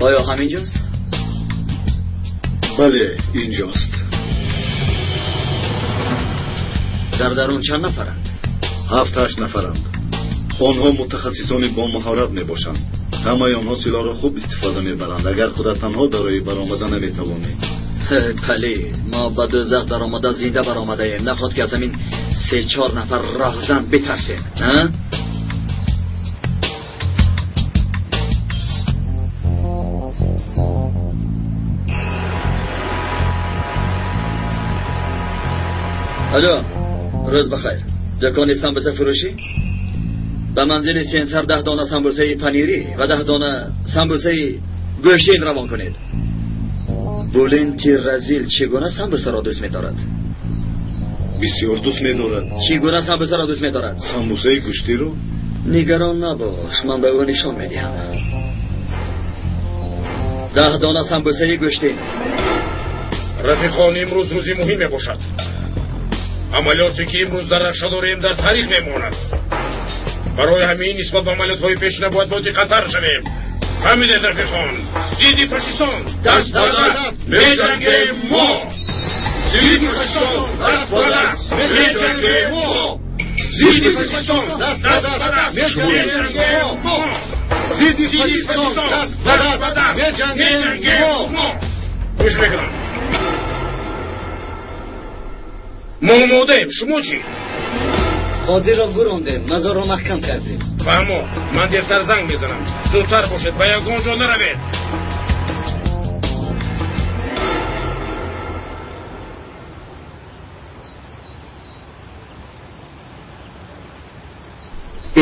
Оё ҳаминҷост? Бале, инҷост. Дар дарун чанд нафаранд? 7-8 нафаранд. Онҳо мутахассисони бомаҳорат мебошанд. Ҳамаи онҳо силоҳро хуб истифода мебаранд. Агар худат танҳо дарои баромада наметавонӣ. Бале, мо ба дӯзах даромада зинда баромадаем. Нахоҳад ки аз ҳамин 3-4 нафар роҳзан битарсем. Алло, рӯз бахайр. Дукони самбуса фурӯшӣ? Ба манзили сенсар 10 дона самбусаи панирӣ ва 10 дона самбусаи гӯштин равон кунед. Буленти разил чӣ гуна самбусаро дӯст медорад? Бисёр дӯст медорад. Чӣ гуна самбусаро дӯст медорад? Самбусаи гӯштиро? Нигарон набош, ман ба ӯ нишон медиҳам. 10 дона самбусаи гӯштин. Рафиқон, имрӯз рӯзи муҳим мебошад. Амалиёте ки имрӯз дар нақша дорем дар таърих мемонад. Барои ҳамин нисбат ба амалиётҳои пешина бояд бодиққаттар шавем. Фаҳмидед, рафиқон? Зидди фашистон даст ба даст меҷангем мо. Зидди фашистон даст ба даст меҷангем мо. Зидди фашистон даст ба даст меҷангем мо. Зидди фашистон даст ба даст меҷангем мо. Гӯш мекунам. Мо омодаем, шумо чӣ? Қодирро гурондем, мазорро маҳкам кардем. Фаҳмо, ман дертар занг мезанам. Зудтар бошед, ба ягон ҷо наравед.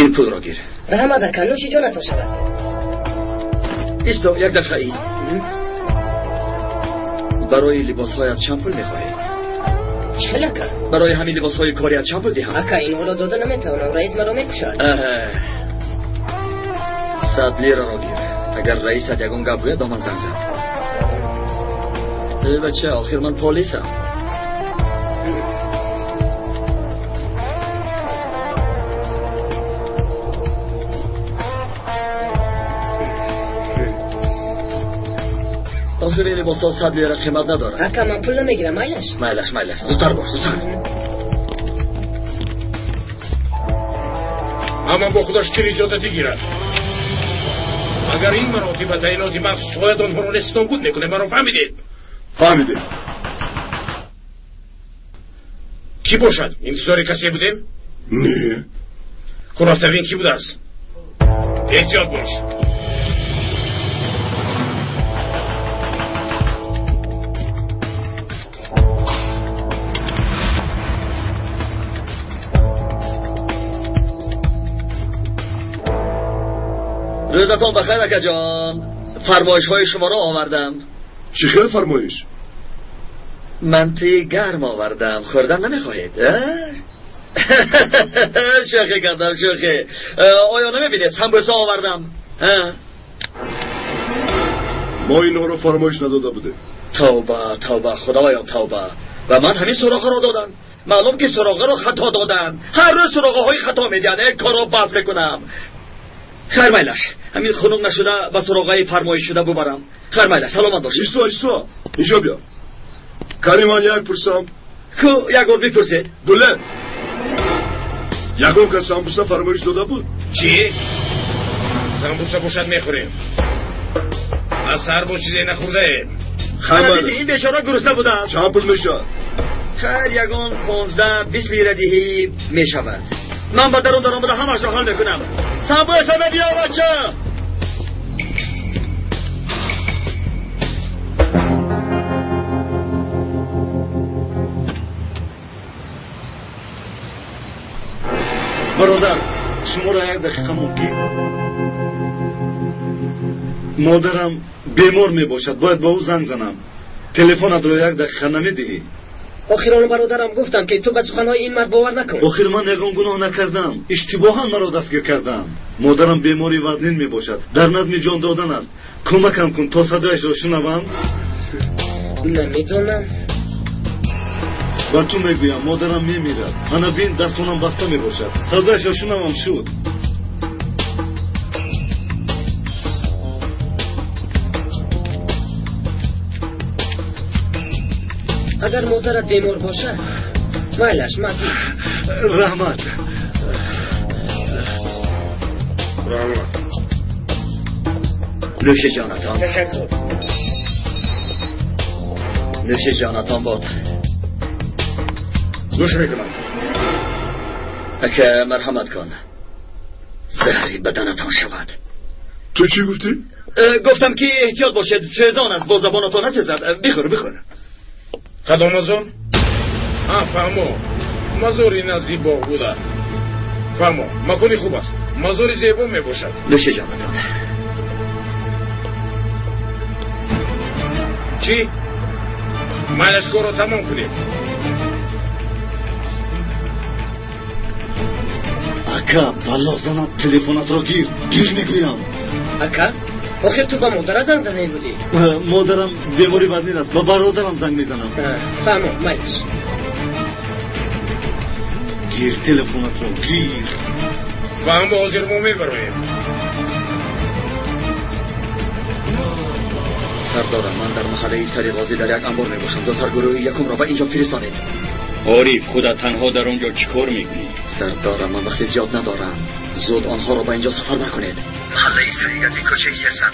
Ин пулро гир. Раҳмат ака, нӯши ҷонатон шавад. Исто, як дақиқа ист. Барои либосҳоят чанд пул мехоҳӣ? Чӣ хел ака? Барои ҳамин либосҳои корият чанд пул диҳам? Ака, инҳоро дода наметавонам, раис маро мекушад. 100 лираро гир. Агар раисат ягон гап гӯяд, ба ман занг зан. Э бача, охир ман полисам. Охир ин либосҳо 100 лира қимат надорад. Ака, ман пул намегирам, майлаш? Майлаш, майлаш. Зудтар бош, зудтар. Ҳама бо худаш чил иҷозатӣ гирад. Агар ин маротиба таъиноти махсус хоҳад, онҳоро нестнобуд мекунем. Маро фаҳмидед? Фаҳмидем. Кӣ бошад? Интизори касе будем? Не. Курафтавин кӣ будааст? Эҳтиёт бош. Рӯзатон бахайр, акаҷон. Фармоишҳои шуморо овардам. Чӣ хел фармоиш? Мантии гарм овардам. Хӯрдан намехоҳед? Шӯхӣ кардам, шӯхӣ. Оё намебинед? Самбуса овардам. Мо инҳоро фармоиш надода будем. Тавба, тавба, худоё, тавба. Ва ман ҳамин суроғаро додам. Маълум ки суроғаро хато доданд. Ҳар рӯз суроғаҳои хато медиҳанд. Як корро бас мекунам. Хайр майлаш, ҳамин хунук нашуда ба суроғаи фармоишшуда бубарам. Хайр майлаш, саломат бошед. Исто, исто, инҷо биё. Кани ман як пурсам. Ку, як бор бипурсед. Дуле, ягон кас самбуса фармоиш дода буд? Чӣ? Самбуса бошад мехӯрем. Аз саҳар бо чизе нахӯрдаем. Хайр, ин бечора гурусна будааст. Чанд пул мешавад? Хайр, ягон 15-20 лира диҳӣ мешавад. Ман ба дарун даромада ҳамашро ҳал мекунам. Самбуса биёр, бача. Бародар, шуморо як дақиқа мумкин? Модарам бемор мебошад, бояд ба ӯ занг занам. Телефонатро як дақиқа намедиҳӣ? Охир он бародарам гуфтам ки ту ба суханҳои ин мард бовар накун. Охир ман ягон гуноҳ накардам. Иштибоҳан маро дастгир кардам. Модарам бемори вазнин мебошад, дар назми ҷон додан аст. Кӯмакам кун то садояшро шунавам. Намедонам. Ба ту мегӯям, модарам мемирад. Ана бин, дастонам баста мебошад. Садояшро шунавам шуд. Агар модарат бемор бошад, майлаш, мадӣ. Раҳмат. Раҳмат. Нӯши ҷонатон. Ташаккур. Нӯши ҷонатон бод. Гӯш мекунам. Ака, марҳамат кун. Заҳри баданатон шавад. Ту чӣ гуфтӣ? Гуфтам ки эҳтиёт бошед, сӯзон аст, бо забонатон насӯзад. Бихӯр, бихӯр. Кадом мазор? Фаҳмо, мазори назди боғ буда. Фаҳмо, макони хуб аст, мазори зебо мебошад. Нӯши ҷонатон. Чӣ? Майлаш, корро тамом кунед. Ака, балло занад, телефонатро гир. Гир мегӯям. Ака, охир ту ба модарат занг зада будӣ? Модарам бемори вазнин аст, ба бародарам занг мезанам. Фаҳмо, майлаш. Гир телефонатро, гир. Фаҳмо, ҳозир мо мебароем. Сардорам, ман дар маҳаллаи Сариғозӣ дар як анбор мебошам. Ду саргурӯҳи якумро ба инҷо фиристонед. Ориф, худат танҳо дар он ҷо чӣ кор мекунӣ? Сардорам, ман вақти зиёд надорам. Зуд онҳоро ба инҷо сафарбар кунед. Маҳаллаи Сариғозӣ, кӯчаи Серсан.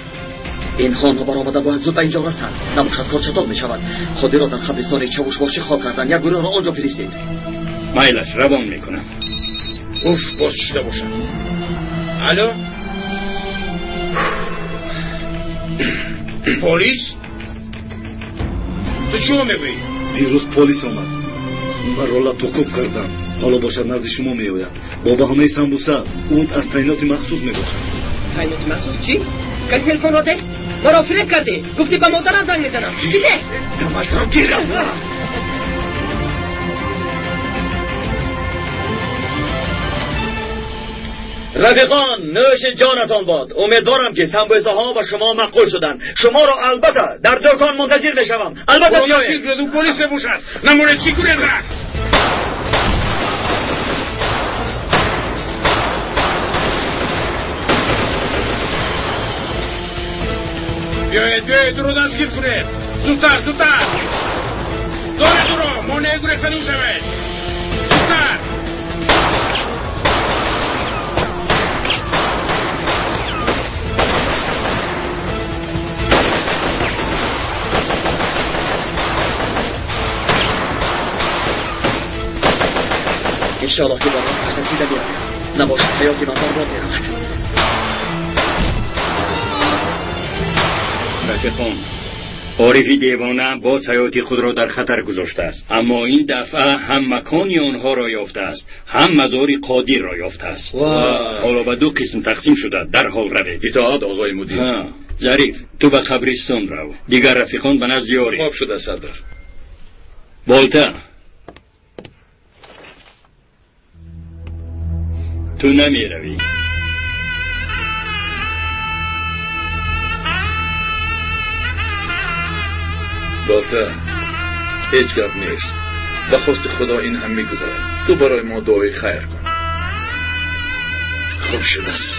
Инҳо нобаромада бояд зуд ба инҷо расанд. Набошад кор чатоб мешавад. Қодирро дар қабристони Чавушбошӣ хок кардан. Як гурӯҳро он ҷо фиристед. Майлаш, равон мекунам. Уф, боз чӣ шуда бошад? Алло? Полис? Ту чӣ мегӯӣ? Дирӯз полис омад. Маро латукӯб карданд. Ҳоло бошад назди шумо меояд. Бо баҳонаи самбуса. Ӯ аз таъиноти махсус мебошад. Таъиноти махсус чӣ? Кани телефонро деҳ. Маро фиреб кардӣ. Гуфтӣ ба модарам занг мезанам. Бидеҳ. Даматро гир. Рафиқон, нӯши ҷонатон бод. Умедворам ки самбӯсаҳо ба шумо маъқул шуданд. Шуморо албатта дар дукон мунтазир мешавам. Албатта биёед. Полис мебошад. Намонед, чӣ кунед? Биёед, биёед, ӯро дастгир кунед. Зудтар, зудтар. Доред ӯро, монеи гурехтани ӯ шавед. Зудтар. Иншоаллоҳ ки ба вақташ расида биёям. Набошад ҳаёти ман барбод меравад. Рафиқон, Орифи девона боз ҳаёти худро дар хатар гузоштааст, аммо ин дафъа ҳам макони онҳоро ёфтааст, ҳам мазори Қодирро ёфтааст. Ҳоло ба ду қисм тақсим шуда, дарҳол равед. Итоат, оғои мудир. Зариф, ту ба қабристон рав, дигар рафиқон ба назди Ориф. Хоб шуда, сардар. Болта, ту намеравӣ. Болта, ҳеҷ гап нест. Ба хости Худо ин ҳам мегузарад. Ту барои мо дуои хайр кун. Хуб шудааст.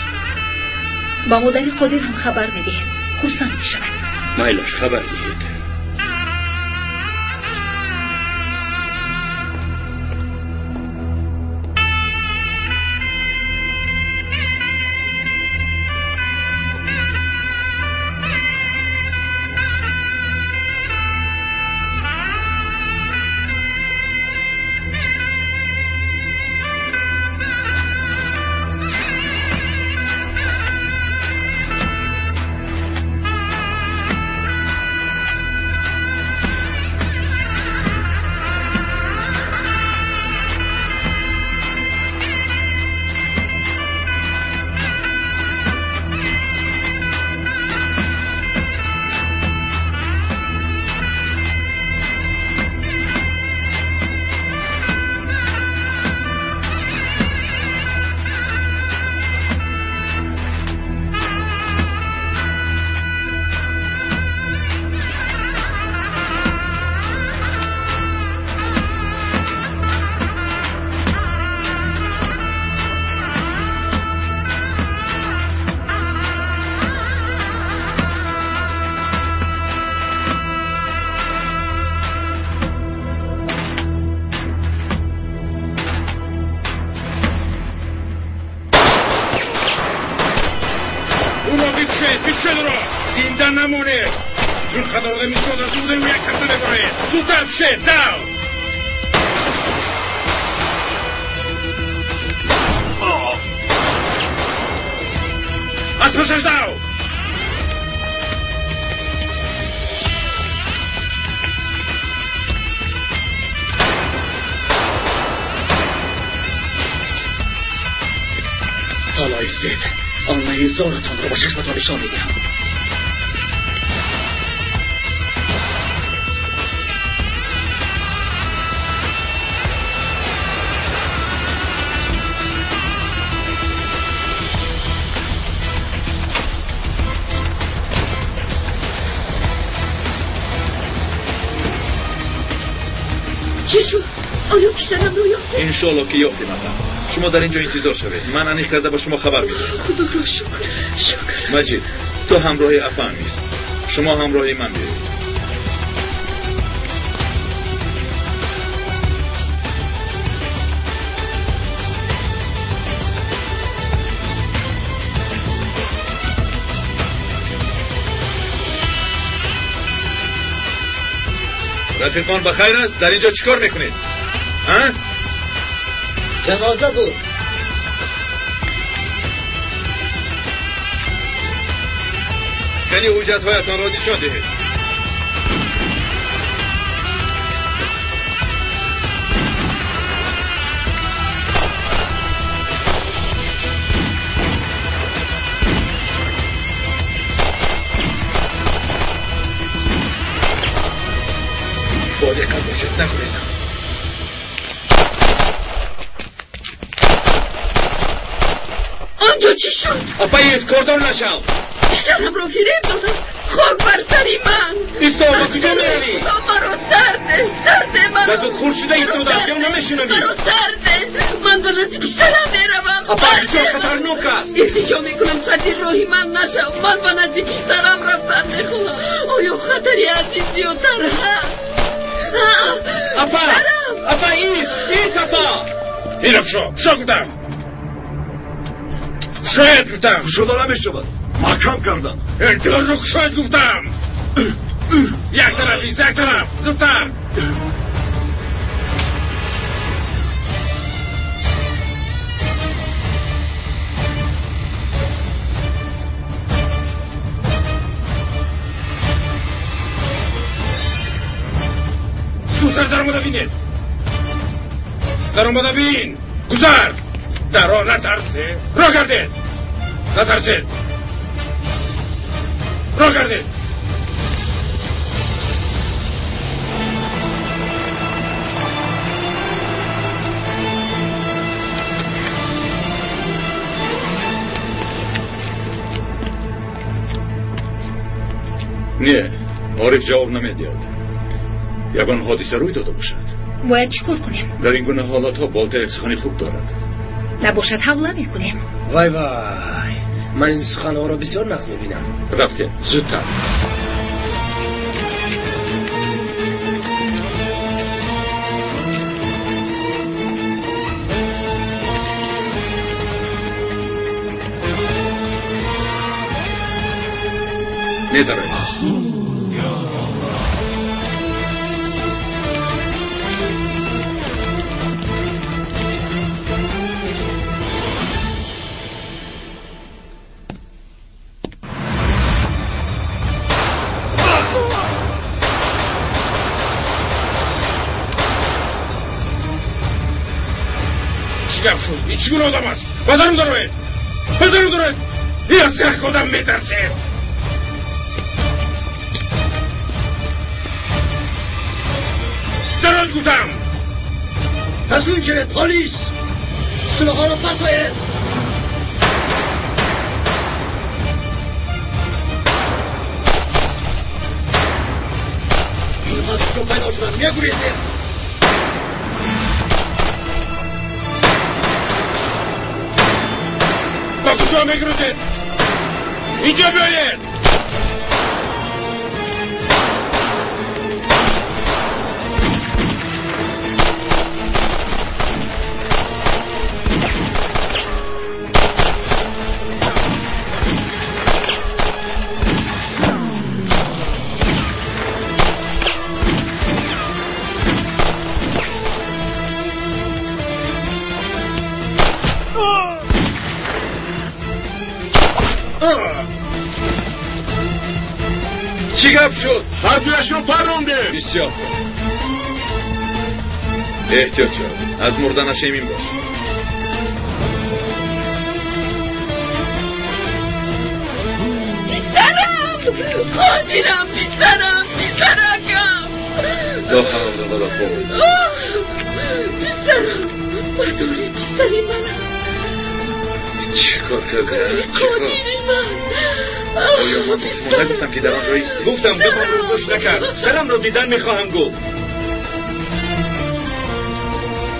Ба модари Қодир ҳам хабар медиҳем. Хурсанд мешавад. Майлаш, хабар диҳед. намонед. Ин қадар одами зиёд аз ӯ як ҳафта мебароед. Зудтар бишед, дав! Аз пасаш дав! Ҳоло истед, онаи зоратонро ба чашматон нишон медиҳам. Чӣ шуд? Оё писарамро ёфтед? Иншоалло ки ёфтем, апа. Шумо дар ин ҷо интизор шавед. Ман аниқ карда ба шумо хабар медиҳам. Худоро шукр, шукр. Маҷид, ту ҳамроҳи апаам ист. Шумо ҳамроҳи ман биёед. Рафиқон ба хайр аст? Дар ин ҷо чӣ кор мекунед? А? Ҷаноза буд. Кани ҳуҷҷатҳоятонро нишон диҳед. Бо диққат бошед, нагурезам. Онҷо чӣ шуд? Апа, ист, кордор нашав. Писарамро фиреб доданд. Хок бар сари ман. Исто, ба куҷо меравӣ? Худо маро сарде, сарде маро. Ба гу хур шуда истодаам, ё намешунавӣ? Маро сарде. Ман ба назди писарам меравам. Апа, бисёр хатарнок аст. Илтиҷо мекунам, садди роҳи ман нашав. Ман ба назди писарам рафтан мехоҳам. Оё хатари аз ин зиёдтар ҳаст? Апа, апа, ист, ист, апа. Инро кушо, кушо гуфтам. Кушоед гуфтам. Кушода намешавад. Маҳкам кардам. Дарро кушоед гуфтам. Як тараф ист, як тараф. Зудтар. Зудтар даромада бинед. Даромада бин. Гузар. Даро натарсед. Роҳ гардед. Натарсед. Роҳ гардед. Не, Ориф ҷавоб намедиҳад. Ягон ҳодиса рӯй дода бошад. Бояд чӣ кор кунем? Дар ин гуна ҳолатҳо Болта як сухани хуб дорад. Набошад, ҳавла мекунем. Вай вай, ман ин суханҳоро бисёр нағз мебинам. Рафтем, зудтар. Медароед. Гап шуд. Ин чӣ гуна одам аст? Ба дарун дароед. Ба дарун дароед. Аз як одам метарсед. Дароед гуфтам. Таслим шавед, полис. Силоҳҳоро партоед. Инҳо аз куҷо пайдо шуданд? Мегурезем. Ба куҷо мегурезед? Инҷо биёед. Чӣ гап шуд? Ҳар дуяшро паррондем. Бисёр хуб. Эҳтиёт шав, аз мурданаш эмин бош. Писарам! Қодирам, писарам, писаракам! Ла ҳавла ва ла қуввата. Писарам, мазори писари манам. Чӣ кор кардӣ? Қодири ман. Оё ман ба шумо нагуфтам ки дар он ҷо истед? Гуфтам, гапамро гӯш накард. Сарамро дидан мехоҳам, гуфт.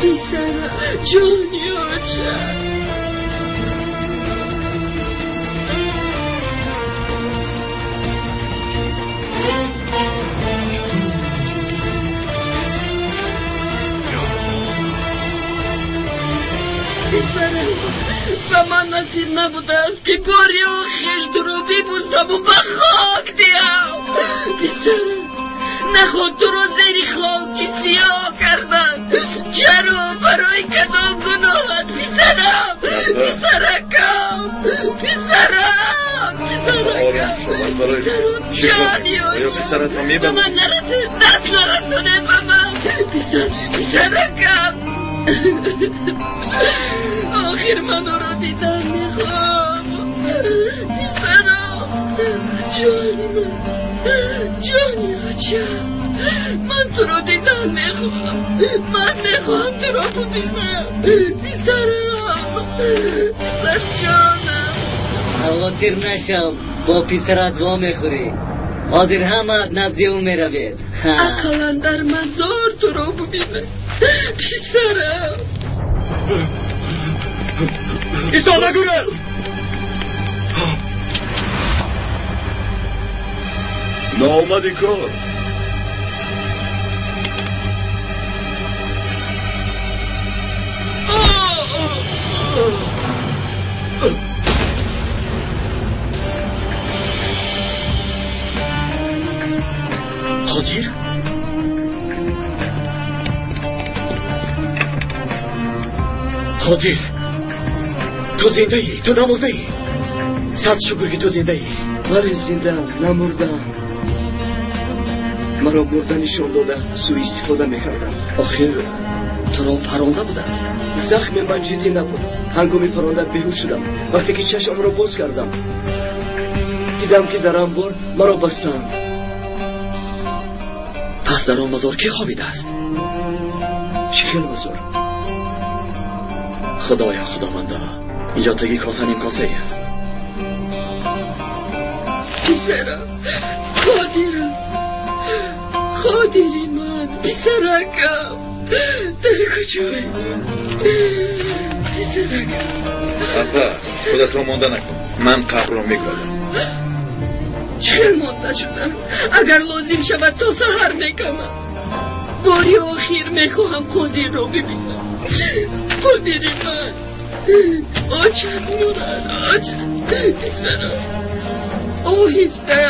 Писарам, ҷони оча. Писарам, ба ман насиб набудааст ки бори охир туро бибӯсаму ба хок диҳам. Писарам, наход туро зери хоки сиёҳ карданд. Чаро? Барои кадом гуноҳат, писарам? Писаракам, писарам, писаракам. Ҷони оё писаратро мебарам? Ба ман нарасед, даст нарасонед ба ман. Писаракам. Охир ман ӯро дидан мехоҳам. Писарам, ҷони ман, ҷони оча, ман туро дидан мехоҳам. Ман мехоҳам туро бибинам. Писарам, писарҷонам. Хавотир нашав, бо писарат во мехӯрӣ. Ҳозир ҳама назди ӯ меравед. Ақаллан дар мазор туро бибинам. Писарам. Истода, гурез! Наомади кор. Қодир? Қодир, ту зиндаӣ, ту намурдаӣ. Сад шукр ки ту зиндаӣ. Бале, зиндаам, намурдаам. Маро мурда нишон дода сӯистифода мекарданд. Охир туро паронда буданд. Захми ман ҷиддӣ набуд. Ҳангоми паронда беҳуш шудам. Вақте ки чашмамро боз кардам, дидам ки дар анбор маро бастаанд. Пас дар он мазор кӣ хобидааст? Чӣ хел мазор? Худоё, худованда, инҷо таги коса ним косае аст. Писарам, Қодирам, Қодири ман, писаракам, дар куҷоӣ? Писаракам. Апа, худатро монда накун. Ман қабрро мекардам. Чӣ монда шудам? Агар лозим шавад то саҳар мекунам. Бори охир мехоҳам Қодирро бибинам. Қодири ман, очат мурад, очат, писарам. Оҳиста,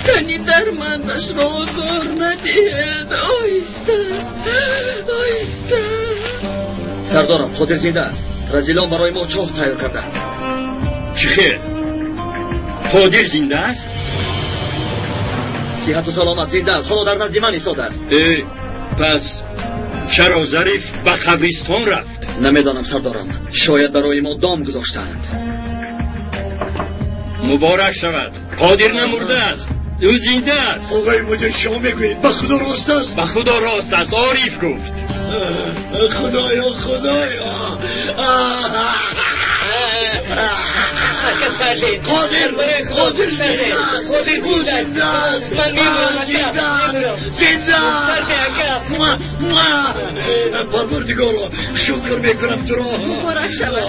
тани дармандашро озор надиҳед. Оҳиста, оҳиста. Сардорам, Қодир зинда аст. Разилон барои мо чоҳ тайёр карданд. Чӣ хел? Қодир зинда аст? Сиҳату саломат зинда аст. Ҳоло дар назди ман истодааст. Пас чаро Зариф ба қабристон рафт? Намедонам, сардорам. Шояд барои мо дом гузоштаанд. Муборак шавад. Қодир намурдааст. Ӯ зинда аст. Оғои мудир, шумо мегӯед ба худо рост аст? Ба худо рост аст. Ориф гуфт. Худоё, худоё. Қодир, Қодир зинда аст. Қодир зинда аст. Ман мемирам, зинда аст. Зинда аст. Парвардигоро, шукр мекунам туро. Муборак шавад.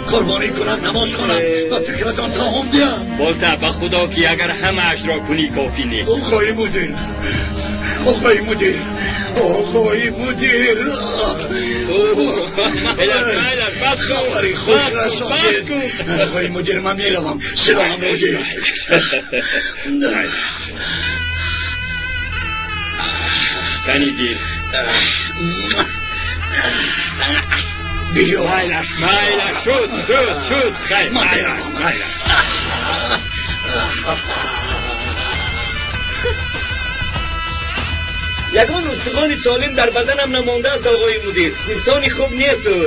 Қурбонӣ кунам, намоз хонам ва фикратон таом диҳам. Болта, ба худо ки агар ҳамаашро кунӣ кофӣ нест. Оғои мудир, оғои мудир, оғои мудир. Хабари хуш расонед. Оғои мудир, ман меравам. Силоҳамро гир. Кани гир. Биё. Майлаш, майлаш, шуд, шуд, шуд. Хайр, майлаш, майлаш. Ягон устухони солим дар баданам намондааст, оғои мудир. Инсони хуб нест ӯ.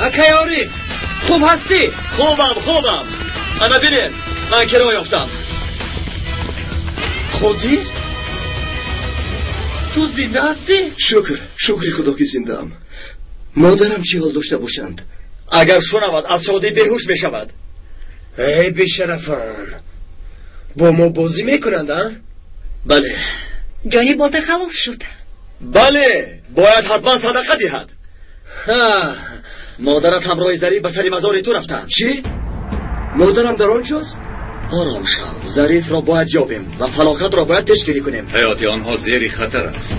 Акай Ориф, хуб ҳастӣ? Хубам, хубам. Ана бинед, ман киро ёфтам. Қодир? Ту зинда ҳастӣ? Шукр, шукри Худо ки зиндаам. Модарам чӣ ҳол дошта бошанд? Агар шунавад, аз шодӣ беҳуш мешавад. Эй бешарафон, бо мо бозӣ мекунанд, а? Бале. Ҷони Болта халос шуд. Бале, бояд ҳатман садақа диҳад. Модарат ҳамроҳи Зариф ба сари мазори ту рафтанд. Чӣ? Модарам дар он ҷост? Ором шав, Зарифро бояд ёбем ва фалокатро бояд пешгирӣ кунем. Ҳаёти онҳо зери хатар аст.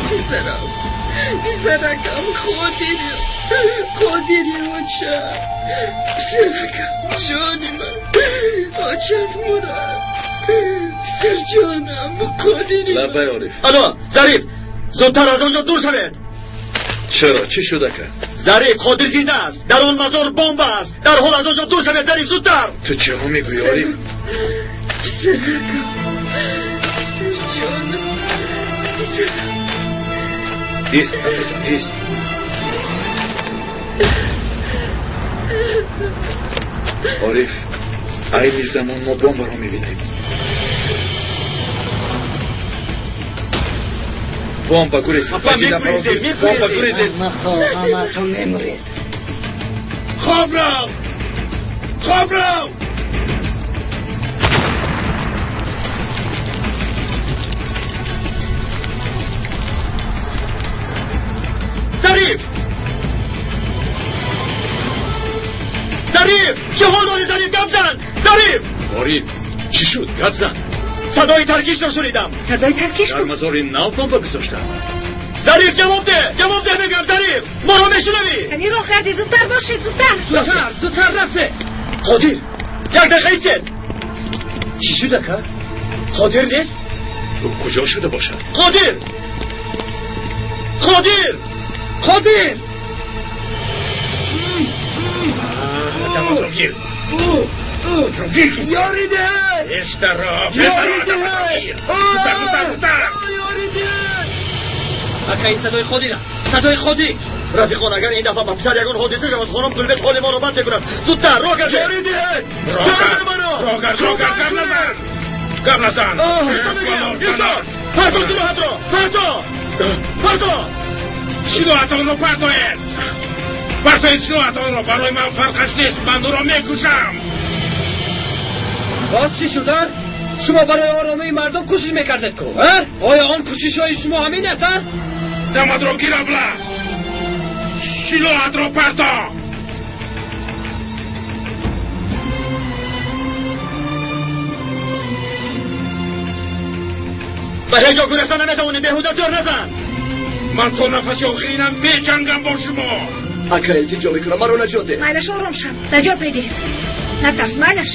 Писарам, писаракам, Қодири, Қодири оча, писаракам, ҷони ман, очат мурад, писарҷонам, Қодири. Лаббай, Ориф. Алло, Зариф, зудтар аз он ҷо дур шавед. Чаро? Чӣ шуд, ака? Зариф, Қодир зинда аст. Дар он мазор бомба аст. Дар ҳол аз он ҷо дур шавед, Зариф, зудтар. Ту чиҳо мегӯӣ, Ориф? Писаракам, писарҷонам, писарам. Ист, акаҷон, ист. Ориф, айни замон мо бомбаро мебинем. Бомба гурезед, бомба гурезед. Ҳаматон мемуред. Хоб рав, хоб рав. Зариф! Зариф! Чӣ ҳол дорӣ, Зариф? Гап зан! Зариф! Ориф, чӣ шуд? Гап зан. Садои таркишро шунидам. Садои таркиш дар мазори нав бомба гузоштам. Зариф, ҷавоб деҳ! Ҷавоб деҳ, мегӯям, Зариф! Моро мешунавӣ? Кани роҳ кардӣ, зудтар бошед, зудтар. Зудтар, зудтар рафте. Қодир, як дақиқа истед. Чӣ шуд, ака? Қодир нест? Ӯ куҷо шуда бошад? Қодир! Қодир! Қодир! Даматро гир. Гир. Ёрӣ деҳ! Пештаро, Ёрӣ деҳ! Зудтар, зудтар, зудтар. Ёрӣ деҳ! Ака, ин садои Қодир аст. Садои Қодир. Рафиқон, агар ин дафъа ба писар ягон ҳодиса шавад, хонум Гулбек ҳоли моро бад мекунад. Зудтар, роҳ гардед. Ёрӣ деҳ! Роҳ гард, роҳ гард, гап назан. Гап назан. Исто! Парто силоҳатро! Парто! Парто! Силоҳатонро партоед! Партоед силоҳатонро! Барои ман фарқаш нест, ман ӯро мекушам. Боз чӣ шуд, а? Шумо барои оромии мардум кӯшиш мекардед ку, а? Оё он кӯшишҳои шумо ҳамин аст, а? Дамадро гир, абла! Силоҳатро парто! Ба ҳеҷ ҷо гурехта наметавонӣ, беҳуда зӯр назан. Ман то нафаси охиринам меҷангам бо шумо. Ака, илтиҷо мекунам, маро наҷот деҳ. Майлаш, ором шав, наҷот медиҳем. Натарс, майлаш.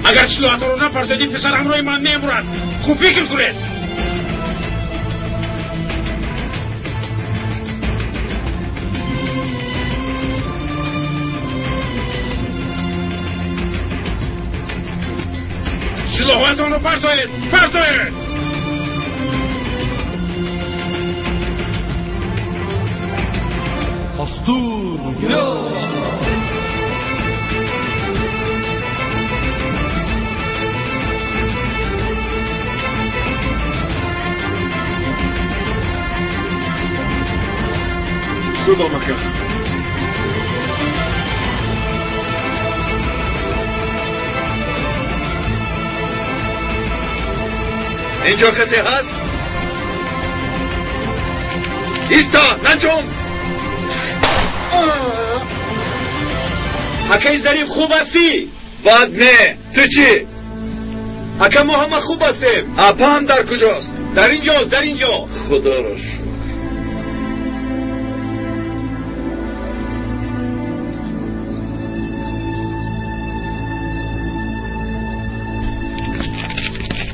Агар силоҳатонро напартоед, писар ҳамроҳи ман мемурад. Хуб фикр кунед. Силоҳҳоятонро партоед, партоед. Астур! Хубам, ака. Инҷо касе ҳаст? Исто, наҷум! Акаи Зариф, хуб ҳастӣ? Бад не, ту чӣ? Ака, мо ҳама хуб ҳастем. Апам дар куҷост? Дар инҷост, дар инҷо. Худоро шукр.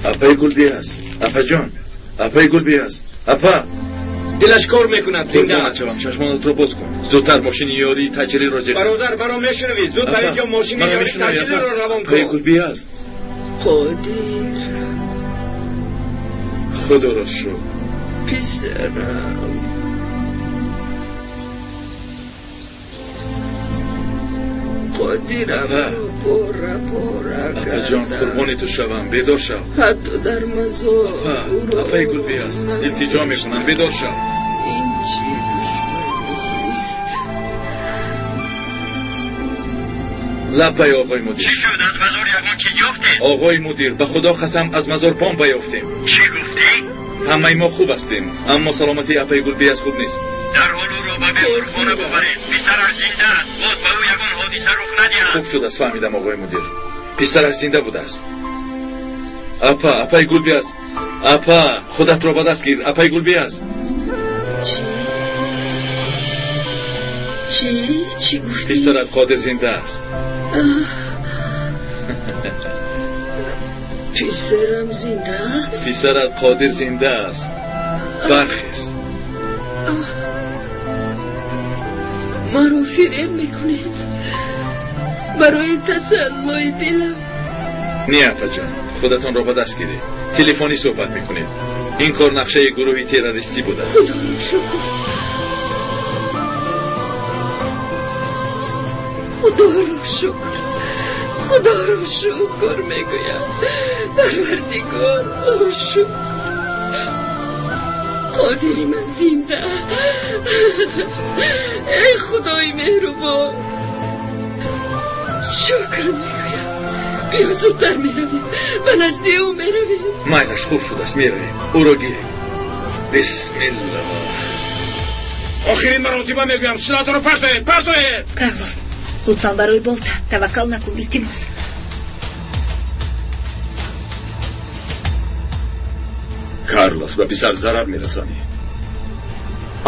Апаи Гулби аст. Апаҷон, апаи Гулби аст. Апа! Дилаш кор мекунад, зинда. Қурбонат шавам, чашмонатро боз кун. Зудтар мошини ёрии таъҷилиро ҷеғ. Бародар, маро мешунавӣ? Зуд ба инҷо мошини ёрии таъҷилиро равон кун. Апаи Гулби аст. Қодир. Худоро шукр. Писарам. Қодирам пора пора кардам. Апаҷон, қурбони ту шавам, бедор шав. Ҳатто дар мазор апаи Гулби аст. Илтиҷо мекунам, бедор шав. Ин чӣ душманист? Лаббай, оғои мудир. Чӣ шуд? Аз мазор ягон чиз ёфтед? Оғои мудир, ба худо қасам, аз мазор бомба ёфтем. Чӣ гуфтӣ? Ҳамаи мо хуб ҳастем, аммо саломатии апаи Гулби аз хуб нест. Дарҳол ӯро ба беморхона бубаред. Писараш зинда аст. Боз ба ӯ ягон ҳодиса рух надиҳад. Хуб шудааст, фаҳмидам, оғои мудир. Писараш зинда будааст. Апа, апаи Гулби аст. Апа, худатро ба даст гир. Апаи Гулби аст. Чӣ? Чӣ? Чӣ гуфтӣ? Писарат Қодир зинда аст. Писарам зинда аст? Писарат Қодир зинда аст. Бархез. Маро фиреб мекунед барои тасаллои дилам. Не, апаҷон, худатонро ба даст гиред. Телефонӣ суҳбат мекунед. Ин кор нақшаи гурӯҳи террористӣ будааст. Худоро шукр, худоро шукр, худоро шукр мегӯям. Парвардигор, шукр. Қодири ман зинда. Эй худои меҳрубон, шукр мегӯям. Биё зудтар меравем, ба назди ӯ меравем. Майлаш, хуб шудааст, меравем. Ӯро гирем. Бисмиллоҳ. Охирин маротиба мегӯям, силоҳатонро партоед, партоед. Карлос, лутфан барои Болта таваккал накун, илтимос. Карлос, ба писар зарар мерасонӣ.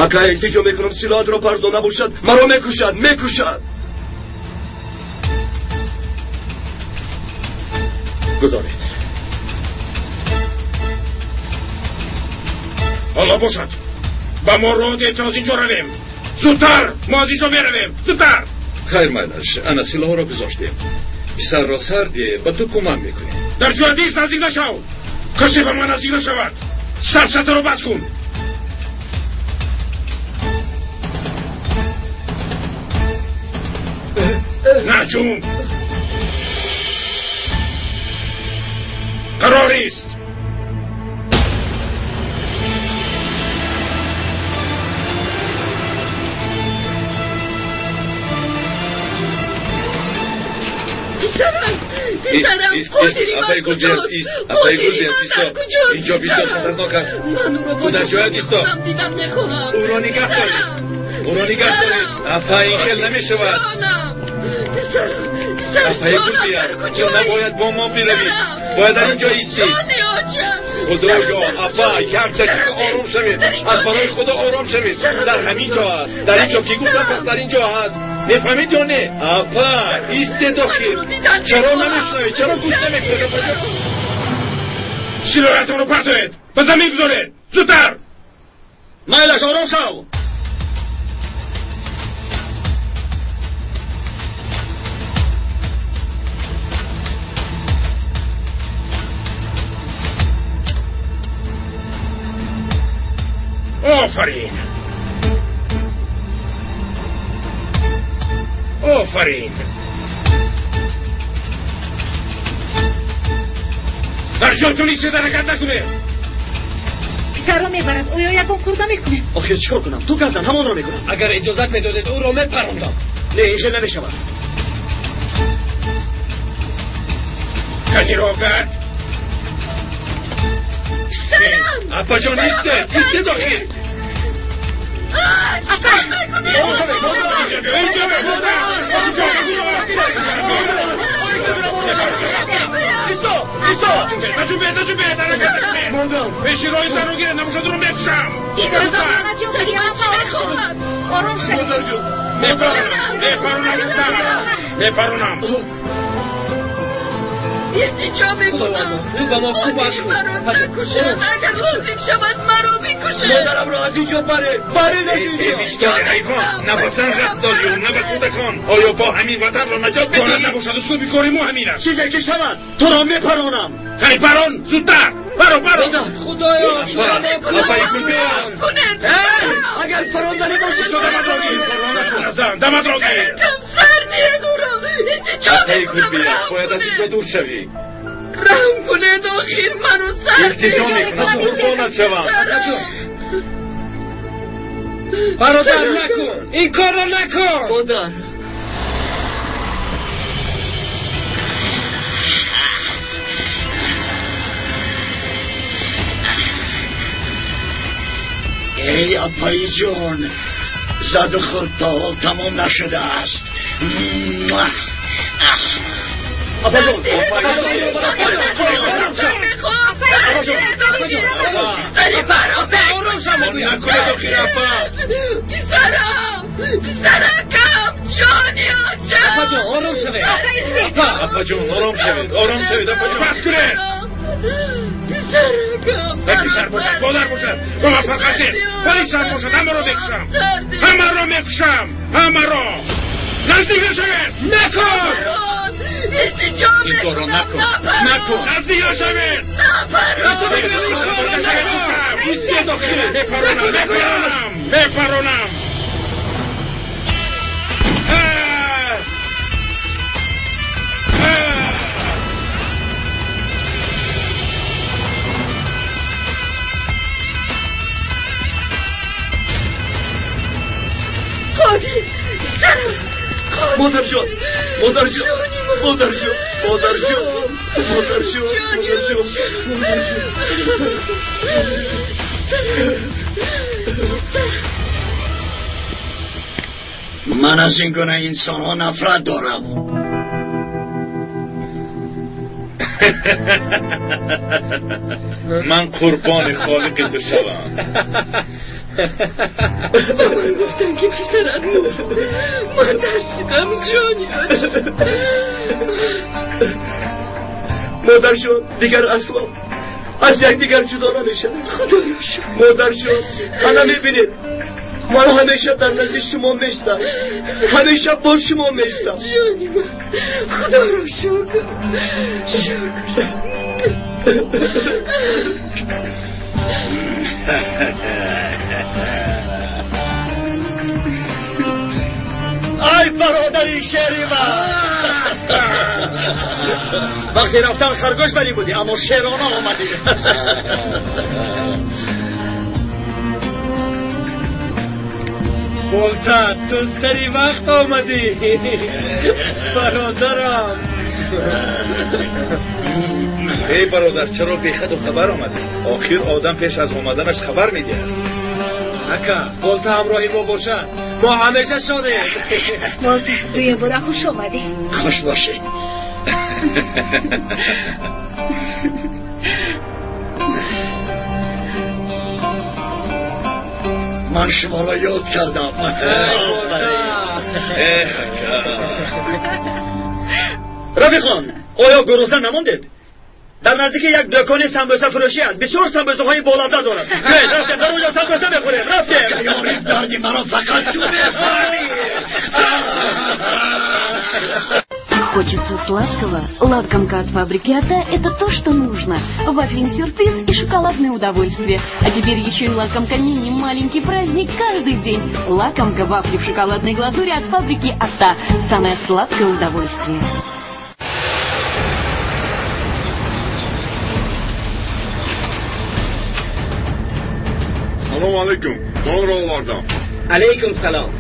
Ака, илтиҷо мекунам, силоҳатро пардо набошад, маро мекушад, мекушад. Гузоред. Ҳоло бошад, ба мо роҳ диҳед то аз инҷо равем. Зудтар, мо аз инҷо меравем. Зудтар. Хайр, майлаш, ана силоҳро гузоштем. Писарро сар диҳ, ба ту кӯмак мекунем. Дар ҷоя дист, наздик нашав. Касе ба ман наздик нашавад. Сарсатаро бас кун. Наҷум, қарорист. Писарам, писарам, Қодири ман куҷост? Қодири ман дар куҷост? Инҷо бисёр хатарнок аст. Ман ӯро бо Ӯ дар ҷояд исто. худам дидан мехоҳам. Ӯро нигаҳ доред. Ӯро нигаҳ доред. Апа, ин хел намешавад. Ҷонам, писарам, писарам, Апаи ҷонам Гулби дар аст. Ту куҷоӣ? набояд бо мо биравӣ. Писарам, Бояд дар ин ҷо истӣ. ҷони очам. Худоё, апа, як дақиқа ором шавед. Аз барои Худо ором шавед. Дар ҳамин ҷо аст. Дар ин ҷо ки гуфтам, пас дар ин ҷо аст. Мефаҳмед ё не? Апа, истед охир. Чаро намешунавед? Чаро гӯш намекунед? Апаҷон? Силоҳатонро партоед, ба замин гузоред. Зудтар. Майлаш, ором шав. Офарин, офарин. Дар ҷойтон истед, ҳаракат накунед. Писарро мебарад. Оё ягон кор намекунем? Охир чӣ кор кунам? Ту гап зан, ҳамонро мекунам. Агар иҷозат медодед, ӯро мепарондам. Не, ин хел намешавад. Кани рогард. Писарам! Апаҷон, истед, истед охир. Апа! Исто, Исто! Наҷубед, наҷубед, ҳаракат накунед! Модар! Пеши роҳи занро гиред, набошад ӯро мекушам! Ин одам сари ман чӣ мехоҳад? Ором шавед. Модарҷон! Мепаронам, мепаронам, мепаронам! Илтиҷо мекунам. Ту ба мо кӯмак кун. Маро накушад. Агар лозим шавад, маро бикушад. Модарамро аз инҷо баред. Баред аз инҷо. Эй виҷдони ҳайвон, на ба зан рабт дорӣ на ба кӯдакон. Оё бо ҳамин ватанро наҷот медиҳӣ? Донад набошад, услуби кори мо ҳамин аст. Чизе ки шавад, туро мепаронам. Қани парон, зудтар! Паро, паро! Худоё! Апаи Гулбеян! Агар парондани бошад, Даматро гир! Назан, даматро гир! Сар диҳед ӯро. Илтиҷо Апаи мекунам. Гулбеян, бояд аз инҷо дур шавӣ. Раҳм кунед, охир маро сар Илтиҷо мекунам, қурбонат шавам. Бародар, накун! Ин корро накун! Модар! Эй апаи ҷон, заду хӯрд то ҳол тамом нашудааст. Апаҷон, Накунед охир, апа! Писарам! Писаракам! Ҷони очам! Апаҷон, ором шавед! Апа! Апаҷон, ором шавед, ором шавед, апаҷон. Бас кунед! Писаракам! Писар бошад, модар бошад, ба ман фарқаш нест. Вале сар бошад, ҳамаро мекушам. Ҳамаро мекушам. Ҳамаро. Наздик нашавед! Накун! Илтиҷо Ин корро накун, накун. Наздик нашавед! Истед охир! Мепаронам, мепаронам, мепаронам! Қодир! Писарам! Модарҷон! Модарҷон! Модарҷон! Модарҷон! Модарҷон! Модарҷон! Модарҷон! Ман аз ин гуна инсонҳо нафрат дорам. Ман қурбони холиқи ту шавам. Ба ман гуфтанд, ки писарат мурд. Ман тарсидам, ҷони очам. Модарҷон, дигар асло аз якдигар ҷудо намешавем. Худоё шукр. Модарҷон, ана мебинед, ман ҳамеша дар назди шумо меистам. Ҳамеша бо шумо меистам. Ҷони ман, худоро шукр. Шукр. Ай бародари шери ман! Вақте рафтан харгӯш барӣ будӣ, аммо шерона омадӣ. Болта, ту сари вақт омадӣ. Бародарам. Эй бародар, чаро бехаду хабар омадӣ? Охир одам пеш аз омаданаш хабар медиҳад. Ака, Болта ҳамроҳи мо бошад. Мо ҳамеша шодем. Болта, дуюмбора хуш омадӣ. Хуш бошед. Ман шуморо ёд кардам. Эҳ, ака. Рафиқон, оё гурусна намондед? Дар наздики як дӯкони самбӯсафурӯшӣ аст. Бисёр самбӯсаҳои болаззат дорад. Биёед, рафтем, дар онҷо самбӯса мехӯрем. Рафтем. Ёри, дарди маро фақат ту мефаҳмӣ. Хочется сладкого? Лакомка от фабрики Ата – это то, что нужно. Вафельный сюрприз и шоколадное удовольствие. А теперь еще и лакомка мини «Маленький праздник» каждый день. Лакомка вафли в шоколадной глазури от фабрики Ата. Самое сладкое удовольствие. Салом алейкум. Нонро овардам. Алейкум салом.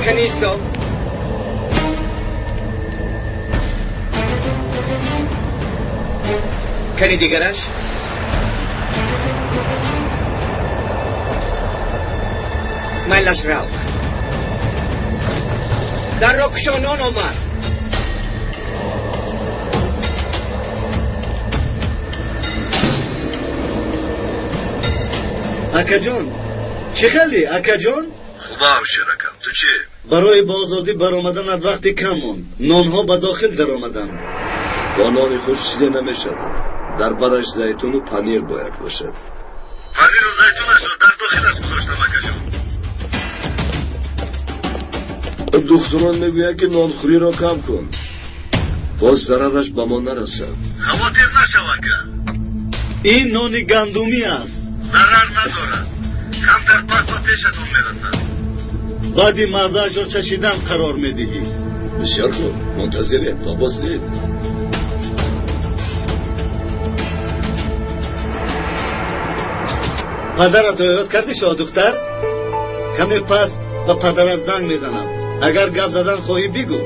Канисто. Кани дигараш? Майлаш рав. Дарро кушо, нон омад. Акаҷон, чӣ хеле, акаҷон? Хубам, шеракам, ту чӣ? Барои ба озодӣ баромаданат вақти кам монд. Нонҳо ба дохил даромаданд. Бо нони хуш чизе намешавад. Дар бараш зайтуну панир бояд бошад. Паниру зайтунашро дар дохилаш гузоштам, акаҷон. Духтурон мегӯянд, ки нонхӯриро кам кун. Боз зарараш ба мо нарасад. Хавотир нашав, ака. Ин нони гандумӣ аст. Зарар надорад. Камтар пас ба пешатон мерасад. Баъди маззаашро чашидан қарор медиҳӣ. Бисёр хуб, мунтазирем то боз дид. Падарат ёд кардӣ, шоҳдухтар? Каме пас ба падарат занг мезанам. Агар гап задан хоҳӣ бигӯ.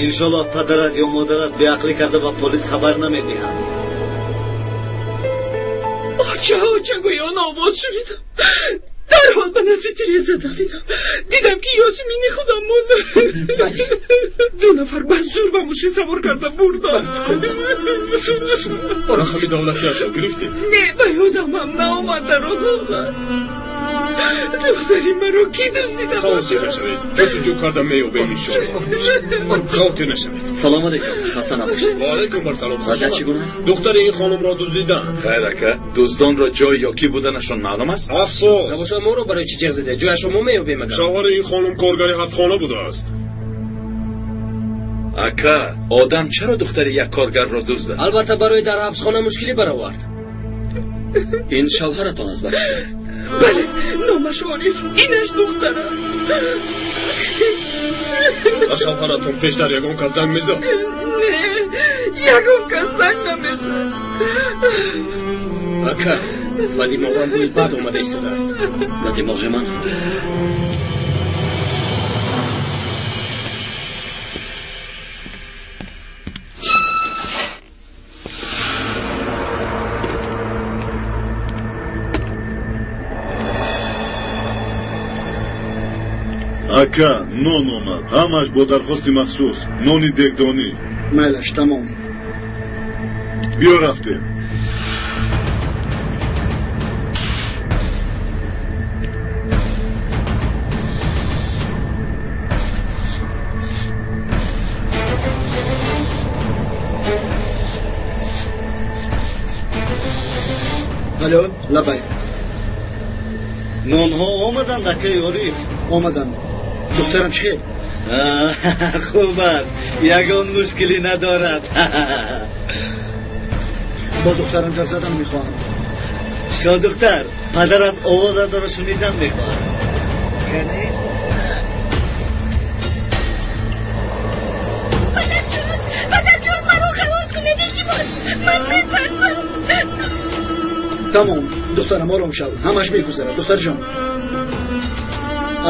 Иншоллоҳ падарат ё модарат беақлӣ карда ба полис хабар намедиҳанд. Оча, оча, гӯё он овоз шунидам. Дарҳол ба назди тиреза давидам. Дидам, ки Ёсмини худам монда. Ду нафар ба зӯр ба мошин савор карда бурданд. Рақами давлатиашро гирифтед? Не, ба ёдамам наомад дар он ҳолат. Духтари маро кӣ дуздида Хавотир нашавед, ҷустуҷӯ карда меёбем иншоаллоҳ. Хавотир нашавед. Салом алейкум, хаста набошед. Ва алейкум ассалом. Вазъият чӣ гуна аст? Духтари ин хонумро дуздиданд. Хайр, ака, дуздонро ҷой ё кӣ буданашон маълум аст? Афсӯс. Набошад, моро барои чӣ ҷеғ зада? Ҷояшро мо меёбем агар. Шавҳари ин хонум коргари ҳабсхона будааст. Ака, одам чаро духтари як коргарро дуздад? Албатта барои дар ҳабсхона мушкилӣ баровард. Ин шавҳаратон аст, ба? Бале, номаш Ориф, инаш духтарам. Ба шавҳаратон пештар ягон кас занг мезад? Не, ягон кас занг намезад. Ака, ба димоғам бӯи бад омада истодааст. Ба димоғи ман? Ака, нон омад. Ҳамаш бо дархости махсус. Нони дегдонӣ. Майлаш, тамом. Биё рафтем. Алло, лабай. Нонҳо омаданд, акаи Ориф? Омаданд. Духтарам чӣ хел? Хуб аст, ягон мушкилӣ надорад. Бо духтарам гап задан мехоҳам. Шоҳдухтар, падарат овозатро шунидан мехоҳад. Кани? Падарҷон, падарҷон, маро халос кунед, илтимос. Ман метарсам. Тамом, духтарам, ором шав. Ҳамаш мегузарад, духтарҷон.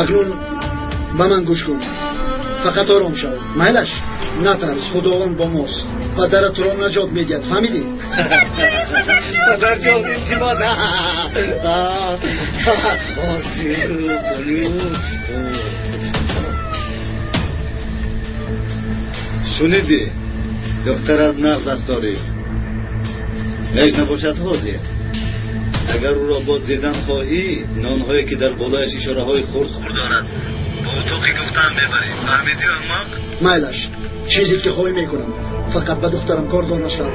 Акнун ба ман гӯш кун. Фақат ором шав. Майлаш? Натарс, Худованд бо мост. Падарат туро наҷот медиҳад, фаҳмидӣ? Падарҷон, илтимос. Шунидӣ? Духтарат нағз аст, Ориф. Ҳеҷ набошад ҳозир. Агар ӯро боз дидан хоҳӣ, нонҳое ки дар болояш ишораҳои хурд хурд дорад, ба утоқи гуфтан мебарӣ. Фаҳмидӣ, аҳмақ? Майлаш, чизе ки хоҳӣ мекунам. Фақат ба духтарам кордор нашав.